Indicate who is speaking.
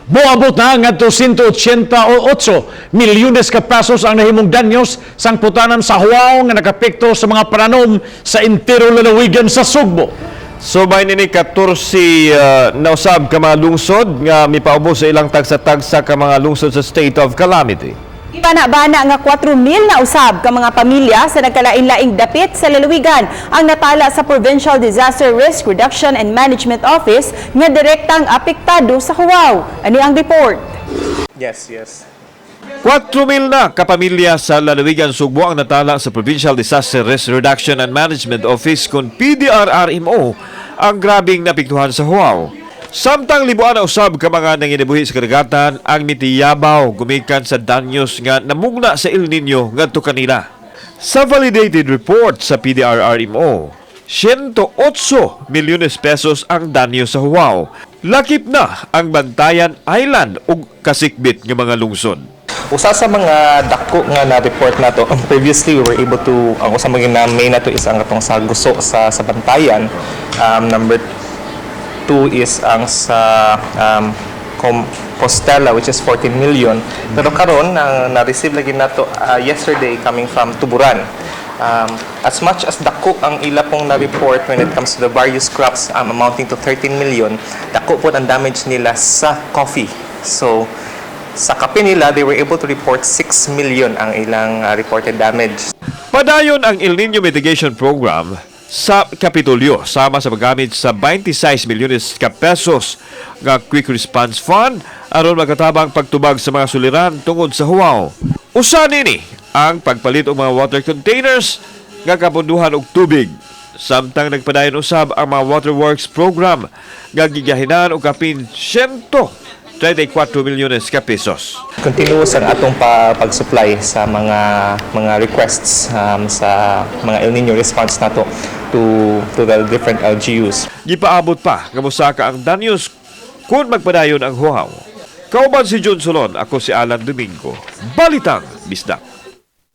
Speaker 1: Moabot na ngadto 188 milyones ka pesos ang nahimong danyos sangputanan sa huwaw nga nakapekto sa mga pananom sa entero lalawigan sa Sugbo.
Speaker 2: Subay nini, 14 nausab ka mga lungsod nga mipaubos sa ilang tagsa-tagsa ka mga lungsod sa state of calamity.
Speaker 3: Bana-bana nga 4,000 na usab ka mga pamilya sa nagkalain-laing dapit sa lalawigan ang natala sa Provincial Disaster Risk Reduction and Management Office nga direktang apektado sa huwaw. Ani ang report.
Speaker 4: Yes.
Speaker 2: 4,000 na kapamilya sa lalawigan Sugbo ang natala sa Provincial Disaster Risk Reduction and Management Office kon PDRRMO ang grabing napiktuhan sa huwaw. Samtang libuan na usab ka mga nanginabuhi sa kadagatan ang mitiyabaw gumikan sa danyos nga namugna sa El Nino ngadto kanila. Sa validated report sa PDRRMO, 108 milyones pesos ang danyo sa huwaw. Lakip na ang Bantayan Island ug kasikbit nga mga lungsod.
Speaker 4: Usa sa mga dako nga na-report nato, previously we were able to, ang usa mga na main nato is ang atong sa guso sa Bantayan. Number two is ang sa Compostela, which is 14 million. Pero karon na na-receive lagi nato yesterday coming from Tuburan. As much as dako ang ila pong na-report when it comes to the various crops amounting to 13 million, dako po ang damage nila sa coffee. So sa kape nila, they were able to report 6 million ang ilang reported damage.
Speaker 2: Padayon ang El Nino Mitigation Program sa Kapitolyo sama sa paggamit sa 26 milyones ka pesos nga Quick Response Fund aron makatabang pagtubag sa mga suliran tungod sa huwaw. Usa nini ang pagpalit og mga water containers nga kapunduhan og tubig. Samtang nagpadayon usab ang mga waterworks program nga gigahinan og kapin 134 milyones ka pesos.
Speaker 4: Continuous ang atong pag-supply sa mga requests sa mga El Nino response nato to the different LGUs.
Speaker 2: Gipaabot pa nga mosaka ang danyos kung magpadayon ang huhaw. Kauban si John Solon, ako si Alan Domingo. Balitang Bisdak.